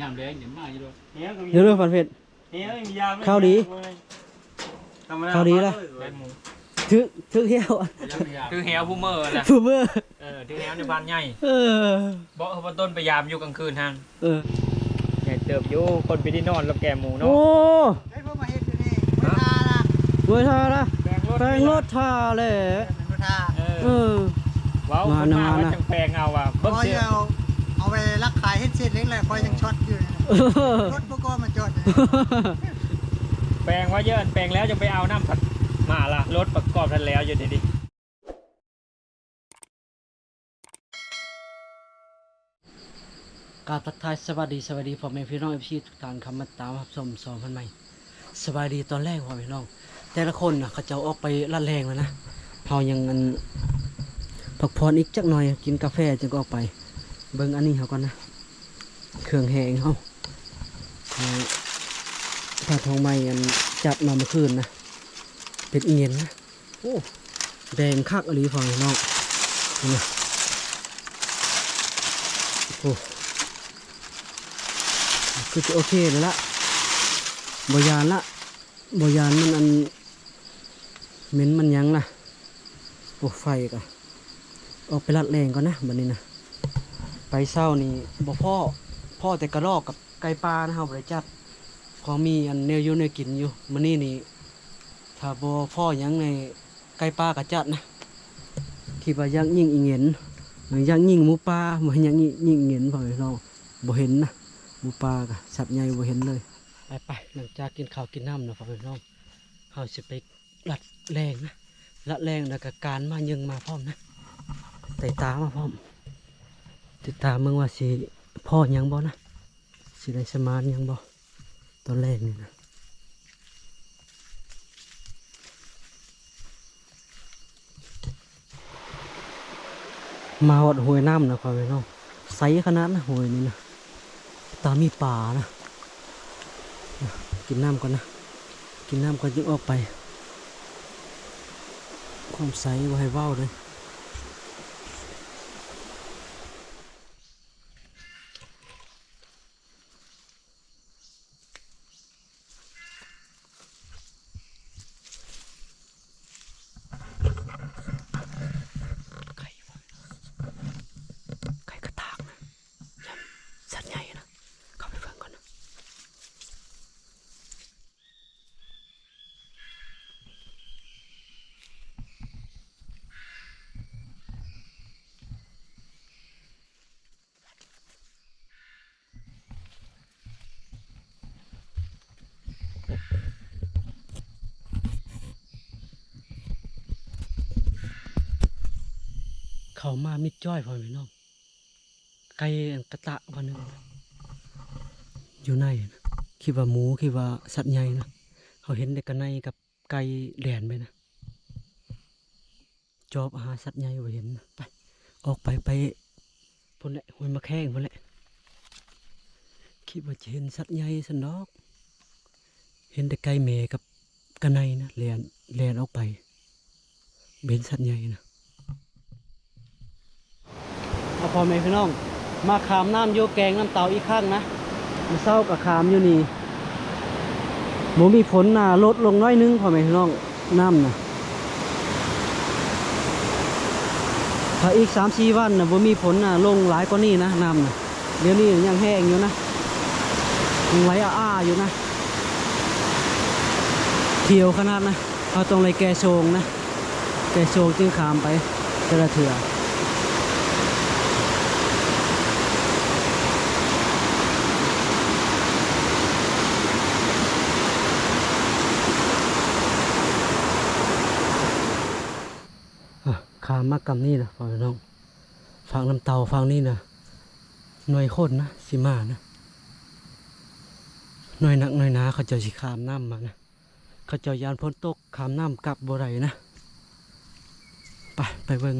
ຍາມແລງນີ້ມາຢູ່ດອກ. ແຮວກໍມີ ເດີ ເດີ ປານເພັດ ແຮວມີຍາມ ຂ່າວດີ ທຳມະດາ ຂ່າວດີລະ ແບບໝູ ຖືກ ຖືກແຮວ ຖືກແຮວຜູ້ເມີລະ ຜູ້ເມີ ເອີ ຖືກແຮວໃນບ້ານໃຫຍ່ ເອີ ເບາະເຂົາບໍ່ຕົ້ນໄປຍາມຢູ່ກາງຄືນຫັ້ນ ເອີ ໃຫຍ່ເຕີບຢູ່ ຄົນໄປໄດ້ນອນລະແກໝູເນາະ ໂອ້ ໄດ້ເພິ່ນມາເຮັດຢູ່ນີ້ ຮະ ເວີຍທ່າລະ ແປງລົດ ແປງລົດທ່າແຫຼະ ແປງລົດທ່າ ເອີ ເອີ ເວົ້າ ມາ ຄົນມາ ມາ ວ່າ ມາ ຈັ່ງແປງເອົາວ່າ ເບິ່ງເສື້ອ ເອົາໄວ້ລັກຂາຍເຮັດເສດເລັກແຫຼະ ຂ້ອຍຍັງຊັອດຢູ່ ເອີ ລົດບໍ່ກໍມາຈອດ ແປງວ່າເຢີນ ແປງແລ້ວຈັ່ງໄປເອົານຳ ພັດມາລະ ລົດປະກອບທັນແລ້ວຢູ່ດີໆ. ກາບທັກທາຍສະບາຍດີ ສະບາຍດີພໍ່ແມ່ພີ່ນ້ອງເອັຟຊີທຸກທ່ານ ເຂົ້າມາຕາມຮັບຊົມຊ່ອງພັນໃໝ່. ສະບາຍດີຕອນແລງພໍ່ແມ່ພີ່ນ້ອງ ແຕ່ລະຄົນນະ ເຂົາເຈົ້າອອກໄປລາດແລ່ງແລ້ວນະ ເຮົາຍັງ ອັນ ພັກຜ່ອນອີກຈັກໜ່ອຍ ກິນກາແຟຈຶ່ງອອກໄປ. ເບິ່ງອັນນີ້ເຮົາກ່ອນນະ ເຄື່ອງແຫ້ງເຮົາ ເອີ ທາດທອງໃໝ່ ອັນ ຈັດມາມື້ຄືນນະ ເປັນອີ່ຫຍັງນະ. ໂອ້ ແດງຄັກອີ່ຫຼີພໍ່ແມ່ພີ່ນ້ອງ ນີ້ນະ ໂອ້ ຄືຊິໂອເຄແລ້ວລະ ບໍ່ຢ້ານລະ ບໍ່ຢ້ານມັນ ອັນ ເໝັນມັນຫຍັງລະ. ໂອ້ ໄຟກະ ອອກໄປລັດແລ່ງກ່ອນນະ ບັດນີ້ນະ ໄປເຊົ້ານີ້ບໍ່ພໍ້ ພໍ້ແຕ່ກະລອກກັບໄກ່ປ່ານະ ເຮົາບໍ່ໄດ້ຈັດ ພໍມີອັນແນວຢູ່ແນວກິນຢູ່. ມື້ນີ້ນີ້ ຖ້າບໍ່ພໍ້ຫຍັງໃນໄກ່ປ່າກະຈັດນະ ຄິດວ່າຢາກຍິງອີເຫງັນ ຢາກຍິງໝູປ່າ ບໍ່ຢາກຍິງອີເຫງັນ ພໍ່ແມ່ພີ່ນ້ອງ ບໍ່ເຫັນນະ ໝູປ່າກະສັດໃຫຍ່ບໍ່ເຫັນເລີຍ. ໄປໆ ຫຼັງຈາກກິນເຂົ້າກິນນ້ຳນະ ພໍ່ແມ່ພີ່ນ້ອງ ເຮົາຊິໄປລັດແລ່ງນະ ລັດແລ່ງແລ້ວກະການມາ ຍິງມາພ້ອມນະ ໄຕ່ຕາມາພ້ອມ ຕິດຕາມເບິ່ງວ່າຊິພໍ້ຫຍັງບໍ່ນະ ຊິໄດ້ສະໝານຫຍັງບໍ່ ຕອນແລກນີ້ນະ. ມາຮອດຫ້ວຍນ້ຳນະ ພໍ່ແມ່ພີ່ນ້ອງ ໃສຂະໜາດນະ ຫ້ວຍນີ້ນະ ຕາມີປານະ. ກິນນ້ຳກ່ອນນະ ກິນນ້ຳກ່ອນຈຶ່ງອອກໄປ ຄວາມໃສບໍ່ໃຫ້ເວົ້າເດ້. ໄກ່ ໄກ່ກະຕາກນະ ສັດໃຫຍ່ນະ ເຂົ້າໄປເບິ່ງກ່ອນນະ. ເຂົ້າມາມິດຈ້ອຍ ພໍ່ແມ່ພີ່ນ້ອງ ໄກ່ອັນກະຕະບ່ອນໜຶ່ງ ຢູ່ໃນ ຄິດວ່າໝູ ຄິດວ່າສັດໃຫຍ່ນະ ເຮົາເຫັນແຕ່ກະໄນກັບໄກ່ແລ່ນໄປນະ. ຈອບຫາສັດໃຫຍ່ບໍ່ເຫັນ. ໄປ ອອກໄປ ໄປພຸ້ນແຫຼະ ຫ້ວຍໝາກແຂ້ງພຸ້ນແຫຼະ. ຄິດວ່າຈະເຫັນສັດໃຫຍ່ຊັ້ນດອກ ເຫັນແຕ່ໄກ່ແມ່ກັບກະໄນນະ ແລ່ນ ແລ່ນອອກໄປ ບໍ່ເຫັນສັດໃຫຍ່ນະ. ເອົາ ພໍ່ແມ່ພີ່ນ້ອງ ມາຂາມນ້ຳຢູ່ແກງນ້ຳເຕົາອີກຄັ້ງນະ. ມື້ເຊົ້າກໍຂາມຢູ່ນີ້ ບໍ່ມີຝົນນະ ລົດລົງໜ້ອຍໜຶ່ງ ພໍ່ແມ່ພີ່ນ້ອງ ນ້ຳນະ. ຖ້າອີກສາມສີ່ວັນນະ ບໍ່ມີຝົນນະ ລົງຫຼາຍກວ່ານີ້ນະ ນ້ຳນະ. ດຽວນີ້ຍັງແຫ້ງຢູ່ນະ ຍັງໄຫຼອາໆຢູ່ນະ ຂຽວຂະໜາດນະ. ເຮົາຕ້ອງໄດ້ແກ່ໂສງນະ ແກ່ໂສງຈຶ່ງຂ້າມໄປແຕ່ລະເທື່ອ. ອາ ຂ້າມມາກຳນີ້ນະ ພໍ່ແມ່ພີ່ນ້ອງ ຟາກນ້ຳເຕົາຟາກນີ້ນະ ໜ່ວຍຄົນນະ ຊິມານະ ໜ່ວຍໜັກໜ່ວຍໜາ ເຂົາເຈົ້າຊິຂ້າມນ້ຳມານະ. ເຂົາເຈົ້າຢ້ານຝົນຕົກ ຂ້າມນ້ຳກັບບໍ່ໄດ້ນະ. ໄປ ໄປເບິ່ງ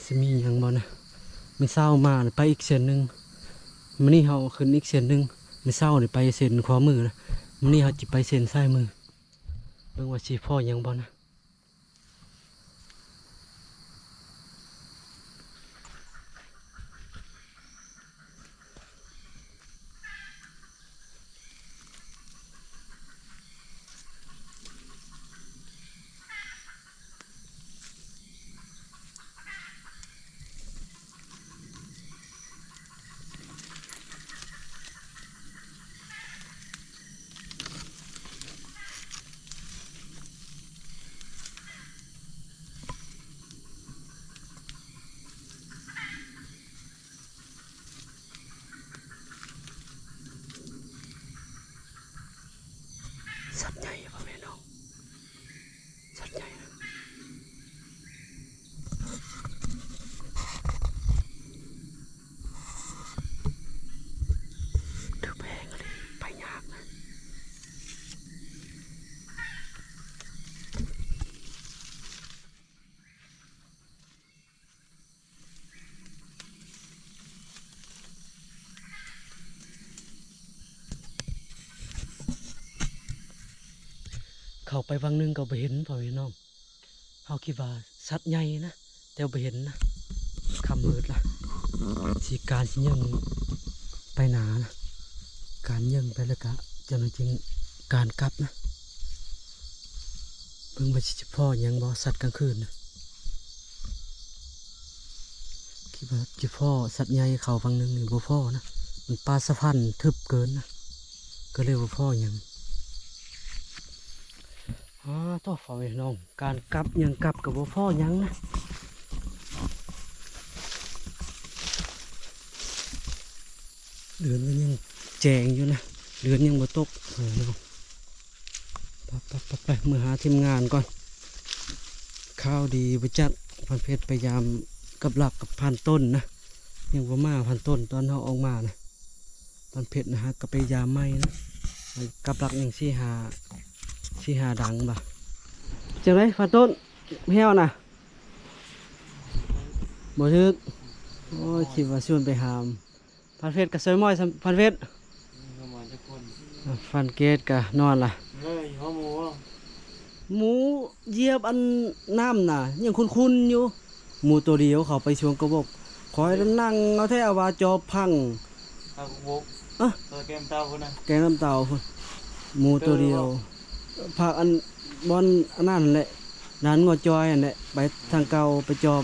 ຊິມີຫຍັງບໍ່ນະ. ມື້ເຊົ້າມາໄປອີກເສັ້ນໜຶ່ງ ມື້ນີ້ເຮົາຂຶ້ນອີກເສັ້ນໜຶ່ງ. ມື້ເຊົ້ານີ້ໄປເສັ້ນຂວາມືນະ ມື້ນີ້ເຮົາຊິໄປເສັ້ນຊ້າຍມື ເບິ່ງວ່າຊິພໍ້ຫຍັງບໍ່ນະ. ໂ ເຂົ້າໄປວັງໜຶ່ງກໍບໍ່ເຫັນ ພໍ່ແມ່ພີ່ນ້ອງ. ເຮົາຄິດວ່າສັດໃຫຍ່ນະ ແຕ່ບໍ່ເຫັນນະ. ຄ່ຳມືດລະ ຊິການຊິຍ່າງໄປນານະ. ການຍ່າງໄປແລ້ວກະ ເຈົ້າໜ້າທີ່ການກັບນະ. ເບິ່ງວ່າຊິພໍ້ຫຍັງບໍ່ ສັດກາງຄືນນະ. ຄິດວ່າຊິພໍ້ສັດໃຫຍ່ເຂົ້າຝັ່ງໜຶ່ງນີ້ ບໍ່ພໍ້ນະ. ມັນປ່າສະພັນທຶບເກີນນະ ກໍເລີຍບໍ່ພໍ້ຫຍັງ. ອາ ໂທ້ ພໍ່ແມ່ພີ່ນ້ອງ ການກັບຫຍັງກັບກໍບໍ່ພໍ້ຫຍັງນະ. ເດືອນກໍຍັງແຈ້ງຢູ່ນະ ເດືອນຍັງບໍ່ຕົກ. ໄປໆໆ ໄປ ໄປ ໄປ ເມືອຫາທີມງານກ່ອນ. ຂ່າວດີບໍ່ຈັກ ພານເພັດໄປຢາມກັບຫຼັກກັບພານຕົ້ນນະ ຍັງບໍ່ມາ. ພານຕົ້ນຕອນເຮົາອອກມານະ ພານເພັດນະ ຫາກໍໄປຢາມໃໝ່ນະ. ກັບຫຼັກຍັງສີ່ຫ້າ ສີ່ຫ້າດັງບໍ່. ຈັ່ງໃດພານຕົ້ນ ແຫ້ວນະ ບໍ່ຖືກ. ໂອ້ຍ ຄິດວ່າຊວນໄປຫາມ. ພານເພັດກໍຊ່ອຍໝ້ອຍຊ້ຳ ພານເພັດ. ພານເກດກໍນອນລະ. ເອີຍ ເອົາໝູ ໝູຢຽບອັນນ້ຳນະ ຍັງຄຸ້ນໆຢູ່. ໝູໂຕດຽວເຂົ້າໄປຊ່ວງກະບົກ. ຂ້ອຍນັ້ນນັ່ງເອົາແທ້ວ່າຈອບພັງ ພັງກະບົກ. ເອີ ແກງນ້ຳເຕົ້າພຸ້ນນະ ແກງນ້ຳເຕົ້າພຸ້ນ. ໝູໂຕດຽວ ພາກອັນ ບ່ອນອັນນັ້ນແຫຼະ ດ່ານງົວຈ່ອຍຫັ້ນແຫຼະ. ໄປທາງເກົ່າໄປຈອບ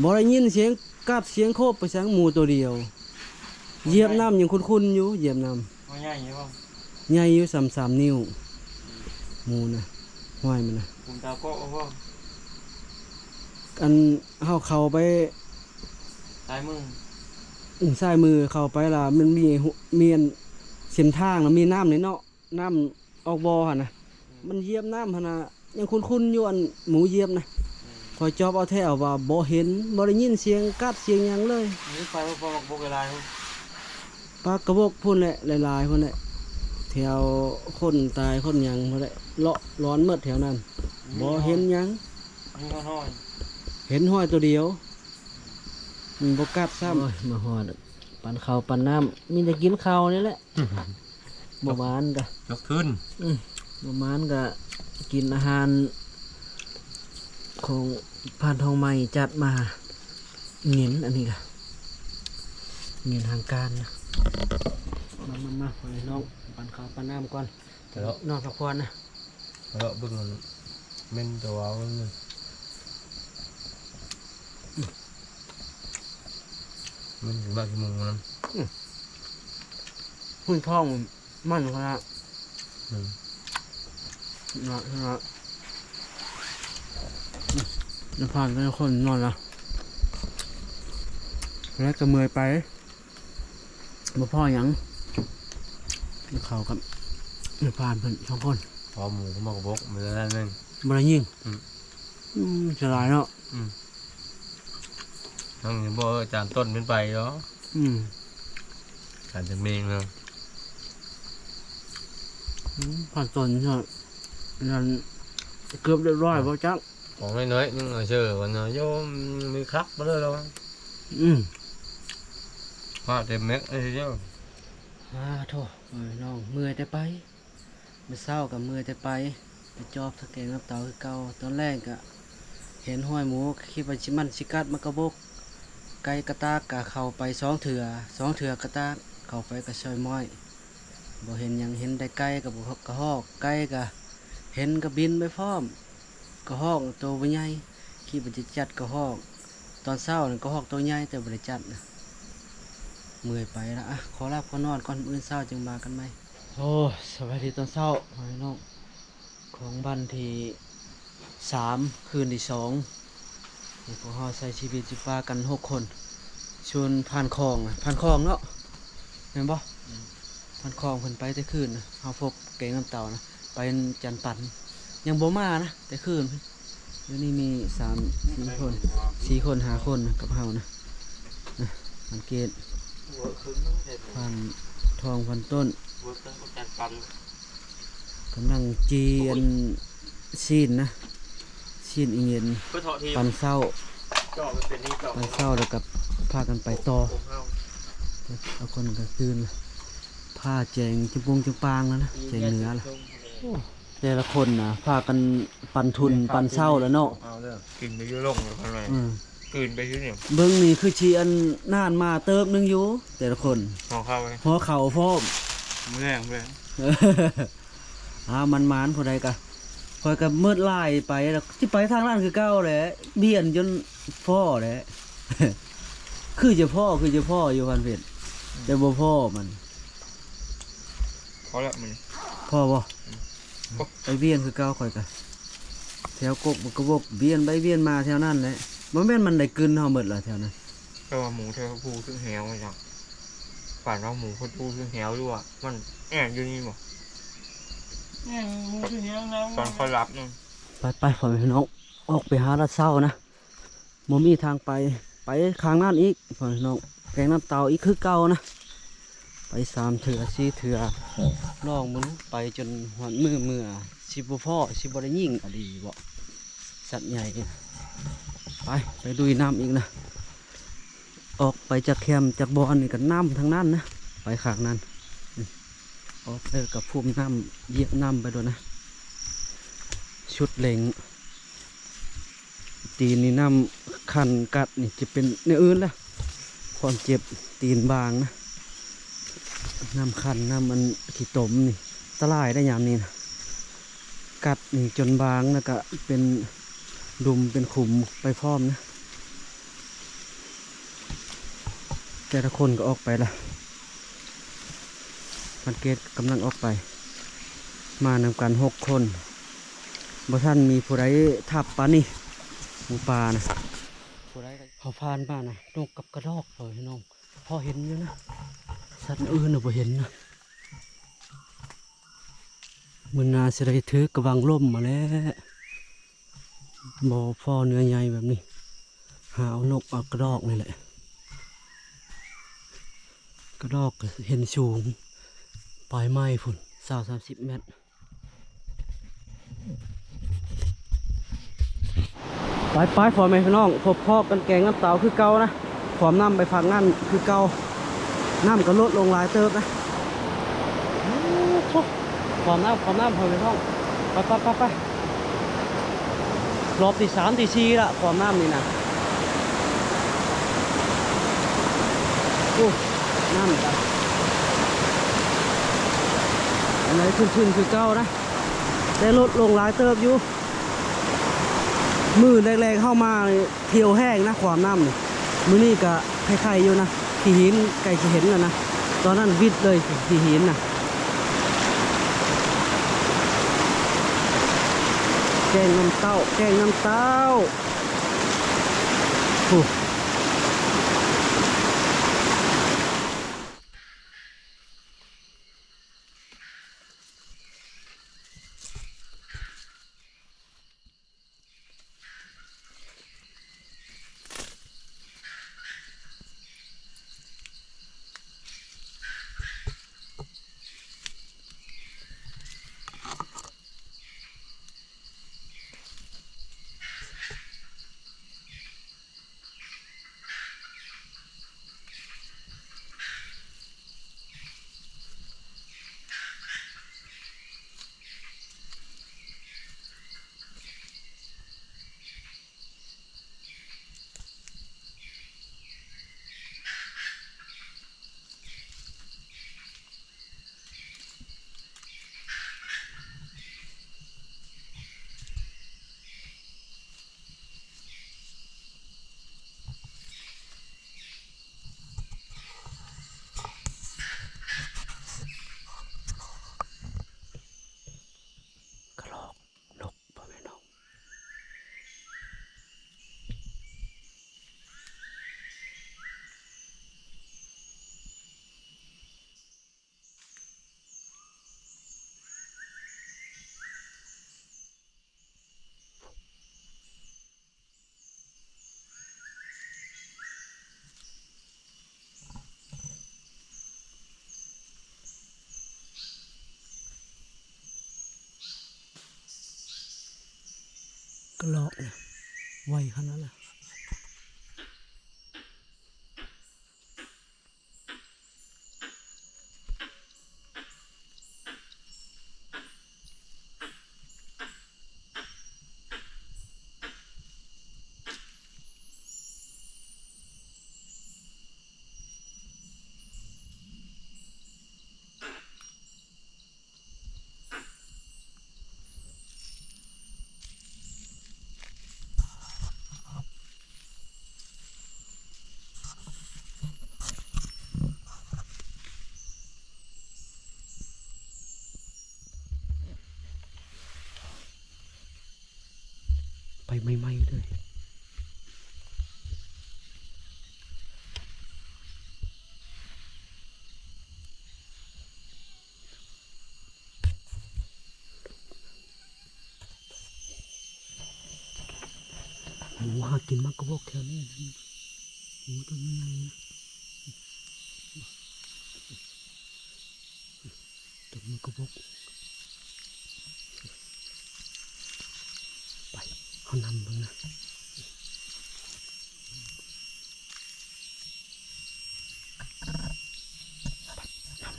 ບໍ່ໄດ້ຍິນສຽງກັດສຽງໂຄບໄປສັງ ໝູໂຕດຽວ. ຢຽບນ້ຳຍັງຄຸ້ນໆຢູ່ ຢຽບນ້ຳ. ໃຫຍ່ຢູ່ ໃຫຍ່ຢູ່ ສ່ຳສາມນິ້ວ ໝູນະ ຫ້ອຍມັນນະ. ກຸມຕາເກາະບໍ່? ອັນເຮົາເຂົ້າໄປ ຊ້າຍມື ອື ຊ້າຍມືເຂົ້າໄປລະ ມັນມີ ມີອັນເສັ້ນທາງນະ ມີນ້ຳນີ້ເນາະ ນ້ຳອອກບໍ່ຫັ້ນນະ. ມັນຢຽບນ້ຳຫັ້ນນະ ຍັງຄຸ້ນໆຢູ່ ອັນໝູຢຽບນະ. ອືມ ຂ້ອຍຈອບເອົາແທ້ວ່າບໍ່ເຫັນ ບໍ່ໄດ້ຍິນສຽງກັດສຽງຫຍັງເລີຍ. ນີ້ໄປບໍ່ ບໍ່ ບໍ່ຫຼາຍ ປາກກະບົກພຸ້ນແຫຼະ ຫຼາຍໆພຸ້ນແຫຼະ ແຖວຄົນຕາຍຄົນຫຍັງພຸ້ນແຫຼະ ເລາະລອນໝົດແຖວນັ້ນ. ບໍ່ເຫັນຫຍັງ ມີຮອຍ ເຫັນຮອຍໂຕດຽວ ມັນບໍ່ກັດຊ້ຳ. ໂອ້ຍ ມາຮອດ ປັນເຂົ້າປັນນ້ຳ ມີແຕ່ກິນເຂົ້ານີ້ແຫຼະ. ບໍ່ໝານກະ ຍົກຂຶ້ນ ອືມ ບໍ່ໝານກະກິນອາຫານຂອງພານທອງໃໝ່ຈັດມາ. ເງິນອັນນີ້ກະ ເງິນທາງການນະ. ມາ ມາ ມາ ພໍ່ແມ່ພີ່ນ້ອງ ປັນເຂົ້າປັນນ້ຳກ່ອນ ນອນພັກຜ່ອນນະ. ເລາະເບິ່ງ ເມັນແຕ່ວ່າມັນ ມັນຊິມາຂີ້ໝູນຳ. ອືມ ຫຸ້ຍ ທ້ອງມັນຂະໜາດ. ອືມ ນະ ນະ ນະ ຜ່ານໄປຄົນນອນລະ ແລ້ວກໍເມື່ອຍໄປ. ບໍ່ພໍຫຍັງ ເຂົ້າກັບແມ່ພານເພິ່ນສອງຄົນ ພໍໝູກັບໝໍກະບົກ ມື້ນັ້ນໜຶ່ງ ບໍ່ໄດ້ຍິງ. ອືມ ອືມ ສະຫຼາຍເນາະ. ອືມ ທັງນີ້ບໍ່ ອາຈານຕົ້ນເປັນໄປເນາະ. ອືມ ອາຈານຈະເມງເນາະ. ອືມ ພານຕົ້ນເນາະ ນັ້ນເກືອບຮຽບຮ້ອຍບໍ່ຈັກ. ຂອງນ້ອຍໆ ໜຶ່ງເອົາເຊີວັນເນາະ ໂຍມມີຄັກບໍ່ເລີຍລະ. ອືມ ພາເຕັມແມັກເລີຍເຈົ້າ. ອາ ໂທ້ ເອີຍ ນ້ອງ ເມື່ອຍແຕ່ໄປ ມື້ເຊົ້າກໍເມື່ອຍແຕ່ໄປ ໄປຈອບຖະແກງນ້ຳເຕົ້າຄືເກົ່າ. ຕອນແລງກໍເຫັນຮອຍໝູ ຄິດວ່າຊິ ມັນຊິກັດໝາກກະບົກ. ໄກ່ກະຕາກກໍເຂົ້າໄປສອງເທື່ອ ສອງເທື່ອກະຕາກ ເຂົ້າໄປກໍຊ່ອຍໝ້ອຍ ບໍ່ເຫັນຫຍັງ ເຫັນແຕ່ໄກ່ກັບກະຮອກ. ໄກ່ກໍເຫັນກໍບິນໄປພ້ອມ. ກະຮອກໂຕບໍ່ໃຫຍ່ ຄິດວ່າຈະຈັດກະຮອກ ຕອນເຊົ້ານັ້ນກະຮອກໂຕໃຫຍ່ແຕ່ບໍ່ໄດ້ຈັດນະ. ເມື່ອຍໄປລະ ອະ ຂໍຫຼັບຂໍນອນກ່ອນ ມື້ອື່ນເຊົ້າຈຶ່ງວ່າກັນໃໝ່. ໂອ້ ສະບາຍດີຕອນເຊົ້າ ພີ່ນ້ອງ ຂອງວັນທີສາມ ຄືນທີສອງ ທີ່ພວກເຮົາໃຊ້ຊີວິດຢູ່ປ່າກັນຫົກຄົນ ສ່ວນຜ່ານຂອງ ຜ່ານຂອງເນາະ ແມ່ນບໍ່? ອືມ ຜ່ານຂອງເພິ່ນໄປແຕ່ຄືນນະ ເຮົາພົບແກງນ້ຳເຕົ້ານະ ໄປຈັນປັນ ຍັງບໍ່ມານະ ແຕ່ຄືນ. ດຽວນີ້ມີສາມ ສີ່ຄົນ ສີ່ຄົນ ຫ້າຄົນນະ ກັບເຮົານະ ນະ ສັງເກດ ຜ່ານທອງ ຜ່ານຕົ້ນ ກຳລັງຈີ່ອັນຊີ້ນນະ ຊີ້ນອີ່ຫຍັງ ປັນເຊົ້າ ປັນເຊົ້າແລ້ວກໍພາກັນໄປຕໍ່. ບາງຄົນກໍຕື່ນ ຟ້າແຈ້ງຈະໂປ່ງຈະປາງແລ້ວນະ ແຈ້ງເໜືອແລ້ວ. ໂອ້ ແຕ່ລະຄົນນະ ພາກັນປັນທຸນ ແມ່ນ ປັນເຊົາແລ້ວເນາະ. ເອົາເດີ ກິນໄປຢູ່ລົງແລ້ວຂ້າງໃນ ອືມ ກືນໄປຢູ່ນີ້. ເບິ່ງນີ້ຄືຊິອັນນານມາເຕີບໜຶ່ງຢູ່ ແຕ່ລະຄົນ ຫໍ່ເຂົ້າ ຫໍ່ເຂົ້າພ້ອມ ມື້ແລງ ມື້ແລງ. ອ້າວ ໝານໆ ຜູ້ໃດກະ ຂ້ອຍກະໝົດຫຼາຍໄປແລ້ວ ຊິໄປທາງນັ້ນຄືເກົ່າແຫຼະ ບຽນຈົນພໍ້ແຫຼະ. ຄືຈະພໍ້ ຄືຈະພໍ້ຢູ່ພັນເພັດ ແຕ່ບໍ່ພໍ້ມັນ. ພໍແລ້ວມື້ນີ້ ພໍບໍ່? ອືມ ໄປວຽນຄືເກົ່າ ຂ້ອຍກະແຖວກົກບັກກະບົກ ວຽນໄປວຽນມາແຖວນັ້ນແຫຼະ. ບໍ່ແມ່ນມັນໄດ້ກືນເຮົາໝົດລະແຖວນັ້ນ. ແຕ່ວ່າໝູແຖວພູເທິງແຫວຈັ່ງ ປານວ່າໝູເທິງພູເທິງແຫວ ຫຼືວ່າມັນແອບຢູ່ນີ້ບໍ່? ແອບໝູເທິງແຫວນະ ຕອນຂ້ອຍລັບນັ້ນ. ໄປໆ ພໍ່ແມ່ພີ່ນ້ອງ ອອກໄປຫາລາດເຊົານະ. ບໍ່ມີທາງໄປ ໄປຂ້າງນັ້ນອີກ ພໍ່ແມ່ພີ່ນ້ອງ ແກ່ງນ້ຳເຕົາອີກຄືເກົ່ານະ. ໄປສາມເທື່ອສີ່ເທື່ອ ລອງເບິ່ງ ໄປຈົນຮອດມື້ເມືອ ຊິບໍ່ພໍ້ ຊິບໍ່ໄດ້ຍິງອີ່ຫຼີບໍ່ ສັດໃຫຍ່. ໄປ ໄປລຸຍນ້ຳອີກນະ. ອອກໄປຈາກແຄມຈາກບ່ອນນີ້ກໍນ້ຳທັງນັ້ນນະ ໄປຂ້າງນັ້ນ. ອືມ ອອກໄປກັບພູມນ້ຳ ຢຽບນ້ຳໄປໂລດນະ ຊຸດເຫຼັງ. ຕີນນີ້ນ້ຳຄັນກັດນີ້ຈະເປັນແນວອື່ນລະ ຄວາມເຈັບຕີນບາງນະ. ນ້ຳຄັນ ນ້ຳອັນຂີ້ຕົມນີ້ ອັນຕະລາຍໄດ໋ຍາມນີ້ນະ. ກັດນີ້ຈົນບາງ ແລ້ວກະເປັນຫຼຸມເປັນຂຸມໄປພ້ອມນະ. ແຕ່ລະຄົນກໍອອກໄປລະ ພັນເກດກຳລັງອອກໄປ ມານຳກັນຫົກຄົນ ບໍ່ທັນມີຜູ້ໃດທັບປານນີ້ ໝູປ່ານະ. ຜູ້ໃດກໍ ເຮົາຜ່ານມານະ ນົກກັບກະດອກ ພໍ່ແມ່ພີ່ນ້ອງ ພໍເຫັນຢູ່ນະ ສັດອື່ນນະບໍ່ເຫັນນະ. ມື້ໜ້າຊິໄດ້ຖືກະວັງລົມມາແລ້ວ ບໍ່ພໍ້ເນື້ອໃຫຍ່ແບບນີ້ ຫາເອົານົກເອົາກະດອກນີ້ແຫຼະ. ກະດອກກໍເຫັນສູງ ປາຍໄມ້ພຸ້ນ ຊາວສາມສິບແມັດ. ໄປໆ ພໍ່ແມ່ພີ່ນ້ອງ ພົບພໍ້ກັນແກ່ງນ້ຳເຕົາຄືເກົ່ານະ ຂອມນ້ຳໄປພາກນັ້ນຄືເກົ່າ. ນ້ຳກໍລົດລົງຫຼາຍເຕີບນະ ໂອ້ໂຫ ຂອມນ້ຳ ຂອມນ້ຳ ພໍ່ແມ່ພີ່ນ້ອງ ໄປໆໆໆ. ລອບທີສາມທີສີ່ລະ ຂອມນ້ຳນີ້ນະ. ໂອ້ ນ້ຳກະ ອັນໃດຂຶ້ນໆ ຄືເກົ່ານະ ແຕ່ລົດລົງຫຼາຍເຕີບຢູ່. ມື້ແລກໆ ເຮົາມານີ້ ຖ້ຽວແຮງນະ ຂວາມນ້ຳນີ້. ມື້ນີ້ກະໄຄໆຢູ່ນະ ຂີ້ຫີນໃກ້ຊິເຫັນແລ້ວນະ ຕອນນັ້ນວິດເລີຍ ຂີ້ຫີນນະ. ແກ່ງນ້ຳເຕົ້າ ແກ່ງນ້ຳເຕົ້າ ໂອ້. ກະລອກນົກ ພໍ່ແມ່ນ້ອງ. ກະລອກນະ ໄວຂະໜາດນັ້ນ. ໂ ໃໝ່ໆເລີຍ. ໝູຫາກິນໝາກກະບອກແຖວນີ້ນະ ໝູຕົວໃຫຍ່ນະ ຕົ້ນໝາກກະບອກ. ໄປ ເຮົານຳເບິ່ງນະ ນຳ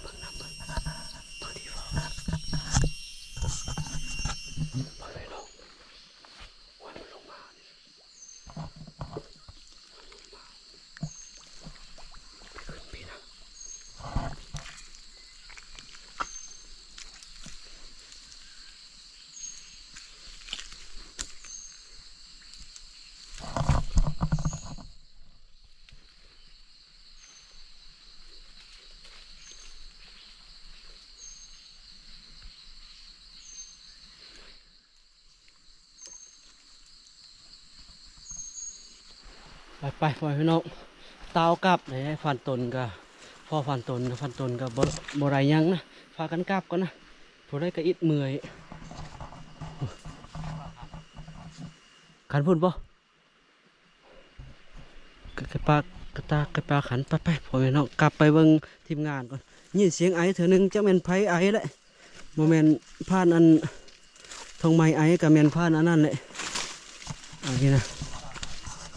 ເບິ່ງ ນຳເບິ່ງ ເບິ່ງທີ່ພໍ ພໍໄດ້ລອງ. ໂອ້ຍ ມັນລົງມານີ້ ໄປຂຶ້ນປີນະ. ໄປໆ ພໍ່ແມ່ພີ່ນ້ອງ ຕ່າວກັບເດ້. ພັນຕົນກະ ພໍ່ພັນຕົນ ພັນຕົນກະບໍ່ ບໍ່ໄດ້ຫຍັງນະ ພາກັນກັບກ່ອນນະ ຜູ້ໃດກະອິດເມື່ອຍ. ຄັນພຸ້ນບໍ່? ກະ ກະປາ ກະຕາ ກະປາຂັນ ໄປໆ ພໍ່ແມ່ນ້ອງ ກັບໄປເບິ່ງທີມງານກ່ອນ. ຍິນສຽງໄອເທື່ອໜຶ່ງ ຈັກແມ່ນໃຜໄອແຫຼະ ບໍ່ແມ່ນພານອັນ ທອງໃໝ່ໄອ ກະແມ່ນພານອັນນັ້ນແຫຼະ ອັນນີ້ນະ.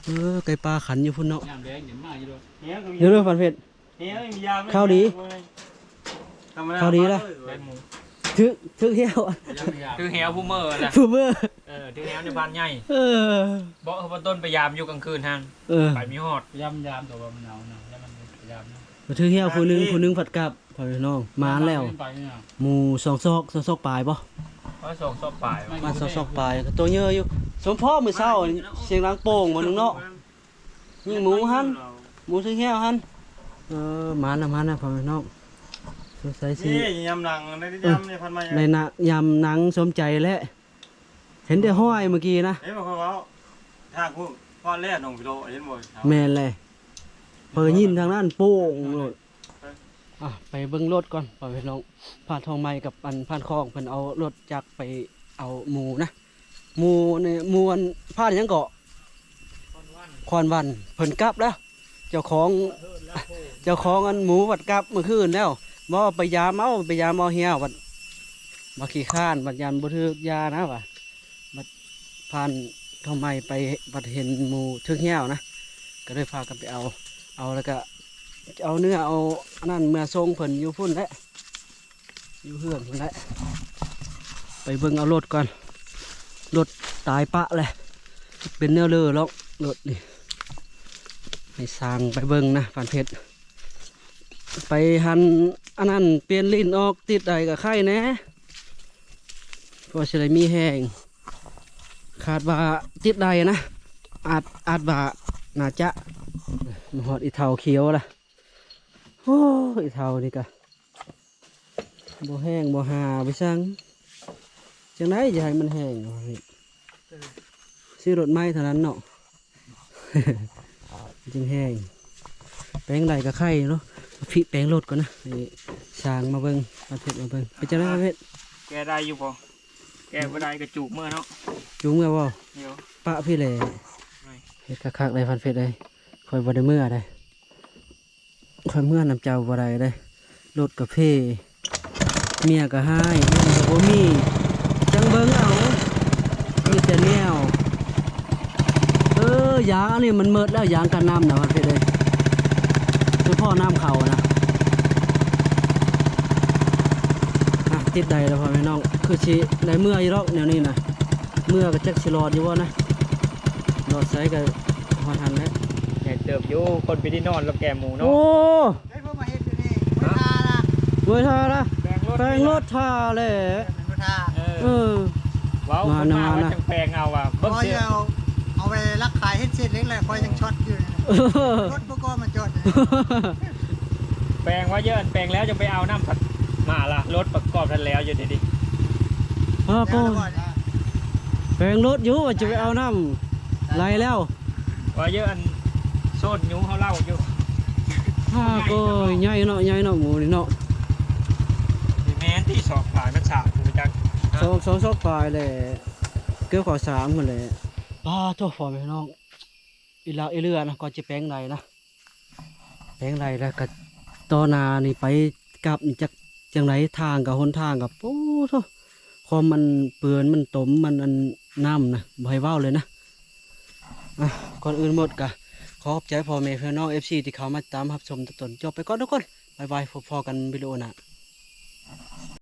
ເອີ ໄກ່ປ່າຂັນຢູ່ພຸ້ນເນາະ ຍາມແລງນີ້ມາຢູ່ດອກ ເດີ ເດີ ພັນເພັດ. ຂ່າວດີ ທຳມະດາ ຂ່າວດີລະ ໄດ້ໝູ ຖືກ ຖືກແຮ້ວ ຖືກແຮ້ວຜູ້ເມີລະ ຜູ້ເມີ ເອີ ຖືກແຮ້ວໃນບ້ານໃຫຍ່ ເອີ ບໍ່ ເອີ ບໍ່ຕົ້ນໄປຢາມຢູ່ກາງຄືນຫັ້ນ ເອີ ໄປມີຮອດ ຢາມ ຢາມ ແຕ່ວ່າມັນໜາວນະ ແລ້ວມັນໄປຢາມນະ ຖືກແຮ້ວຜູ້ໜຶ່ງ ຜູ້ໜຶ່ງພັດກັບ ພໍ່ແມ່ນ້ອງ ມາແລ້ວ ໄປນີ້ນະ ໝູສອງຊອກ ສອງຊອກປາຍບໍ່ ປະມານສອງຊອກປາຍ ປະມານສອງຊອກປາຍ ໂຕເຍີຢູ່ ສົມພໍມື້ເຊົ້າ ສຽງດັງໂປ່ງບໍ່ໜຶ່ງເນາະ. ຍິງໝູຫັ້ນ ໝູຖືກແຮ້ວຫັ້ນ ເອີ ມານະ ມານະ ພໍ່ແມ່ນ້ອງ ສົງໄສຊິ ນີ້ຍາມໜັງ ໄດ້ ເອີ ຍາມນີ້ພັນມາ ໄດ້ນະ ຍາມໜັງສົມໃຈແຫຼະ ເຫັນແຕ່ຫ້ອຍເມື່ອກີ້ນະ ເຫັນບໍ່ເຂົາເວົ້າ ທາງພຸ້ນຮອດແລ້ວໜອງພິໂລ ເຫັນບໍ່ ແມ່ນແຫຼະ ເພິ່ນຍິນທາງນັ້ນໂປ່ງໂລດ. ອ່ະ ໄປເບິ່ງລົດກ່ອນ ພໍ່ແມ່ນ້ອງ ພານທອງໃໝ່ກັບອັນພານຂອງ ເພິ່ນເອົາລົດຈັກໄປເອົາໝູນະ ໝູນີ້ ໝູອັນ ພານຫຍັງເກາະ ຄອນວັນ ເພິ່ນກັບແລ້ວ ເຈົ້າຂອງ ເຈົ້າຂອງອັນໝູບັດກັບມື້ຄືນແລ້ວ ເວົ້າໄປຢາມເອົາ ໄປຢາມເອົາແຮ້ວ ບັດ ບັດຂີ້ຄ້ານ ບັດຢ້ານບໍ່ຖືກຢານະວ່າ ບັດພານທອງໃໝ່ໄປ ບັດເຫັນໝູຖືກແຮ້ວນະ ກະເລີຍພາກັນໄປເອົາ ເອົາແລ້ວກະເອົາເນື້ອເອົາອັນນັ້ນເມືອສົ່ງເພິ່ນຢູ່ພຸ້ນແຫຼະ ຢູ່ເຮືອນພຸ້ນແຫຼະ ໄປເບິ່ງເອົາລົດກ່ອນ ລົດຕາຍປະແຫຼະ ເປັນແນວເລີລອກລົດນີ້ ໃຫ້ຊ່າງໄປເບິ່ງນະ ພານເພັດ ໄປຫັ້ນອັນນັ້ນປ່ຽນລີ້ນອອກ ຕິດໄດ້ກະໄຄແດ່ ພໍຊິໄດ້ມີແຮງ ຄາດວ່າຕິດໄດ້ນະ ອາດ ອາດວ່າໜ້າຈະ ມາຮອດອີເຖົ້າຂຽວລະ ໂອ້ ອີເຖົ້ານີ້ກະ ບໍ່ແຫ້ງບໍ່ຫາໄປສັ່ງ ຈັ່ງໃດຈະໃຫ້ມັນແຫ້ງ ຊື້ລົດໃໝ່ເທົ່ານັ້ນເນາະ ຈຶ່ງແຫ້ງ ແປງໄດ້ກະໄຄເນາະ ພິແປງລົດກ່ອນນະ ໃຫ້ຊ່າງມາເບິ່ງ ມາເຮັດ ມາເບິ່ງ ເປັນຈັ່ງໃດເຮັດ ແກ້ໄດ້ຢູ່ບໍ່ ແກ້ບໍ່ໄດ້ກະຈູກເມືອເນາະ ຈູກເມືອບໍ່ ປະພີ້ແຫຼະ ເຮັດຄັກໆ ໄດ້ພັນເພັດເອີຍ ຂ້ອຍບໍ່ໄດ້ເມືອໃດ ຂ້ອຍເມືອນຳເຈົ້າບໍ່ໄດ້ເດ້ ລົດກະເພ ເມຍກະຮ້າຍ ເງິນກະບໍ່ມີ ຈັ່ງເບິ່ງເອົາ ມີແຕ່ແນວ ເອີ ຢາງອັນນີ້ມັນໝົດແລ້ວ ຢາງກັນນ້ຳນະ ພັນເພັດເອີຍ ສະເພາະນ້ຳເຂົ້ານະ ອ່ະ ຕິດໄດ້ແລ້ວ ພໍ່ແມ່ນ້ອງ ຄືຊິໄດ້ເມືອຢູ່ດອກແນວນີ້ນະ ເມືອກະຈັກຊິລອດຢູ່ບໍ່ນະ ລອດໃສກະຮອດຫັ້ນແຫຼະ ໃຫຍ່ເຕີບຢູ່ ຄົນໄປໄດ້ນອນລະແກໝູເນາະ ໂອ້ ໄດ້ເພິ່ນມາເຮັດຢູ່ນີ້ ເມື່ອຍທ່າລະ ເມື່ອຍທ່າລະ ແປງລົດ ແປງລົດທ່າແຫຼະ ແປງລົດທ່າ ເອີ ເອີ ເວົ້າ ມາ ຄົນມາ ມາ ວ່າ ນະ ຈັ່ງແປງເອົາວ່າ ເບິ່ງ ຂ້ອຍ ເຊື່ອ ເອົາ ເອົາໄປລັກຂາຍເຮັດເສດເຫຼັກແຫຼະ ຂ້ອຍຍັງຊັອດຢູ່ ເອີ ລົດບໍ່ກໍມາຈອດ ແປງວ່າເຢີ້ນ ແປງແລ້ວຈັ່ງໄປເອົານ້ຳ ມາລະ ລົດປະກອບທັນແລ້ວຢູ່ດີໆ ເອີ ກໍ ແລ້ວບໍ່ ອ່າ ແປງລົດຢູ່ວ່າຈະໄປເອົານ້ຳໄຫຼແລ້ວ ວ່າເຍອະອັນໂຊນຢູ່ເຮົາເລົ່າຢູ່ ຮາກໂອ້ຍ ໃຫຍ່ເນາະ ໃຫຍ່ເນາະ ໝູນີ້ເນາະ ນີ້ແມ່ນທີ່ສອກປາຍມັນສາມ ຮູ້ຈັກ ສອງ ສອງສອກປາຍແຫຼະ ເກືອບເຂົ້າສາມພຸ້ນແຫຼະ ປາໂທ້ ພໍ່ແມ່ພີ່ນ້ອງ ອີຫຼາກອີເຫຼືອນະ ກໍຈະແປງໄດ້ນະ ແປງໄດ້ແລ້ວກໍຕໍ່ໜ້ານີ້ໄປກັບນີ້ຈັກຈັ່ງໃດ ທາງກໍຫົນທາງກໍ ໂອ້ໂທ້ ຄວາມມັນເປື້ອນ ມັນຕົມ ມັນອັນ ນ້ຳນະ ບໍ່ໃຫ້ເວົ້າເລີຍນະ ອ່ະ ກ່ອນອື່ນໝົດກໍຂໍຂອບໃຈພໍ່ແມ່ພີ່ນ້ອງ ເອັຟຊີ ທີ່ເຂົ້າມາຕາມຮັບຊົມແຕ່ຕົ້ນຈົບໄປກ່ອນທຸກຄົນ ບາຍບາຍ ພົບພໍ້ກັນວິດີໂອໜ້າ.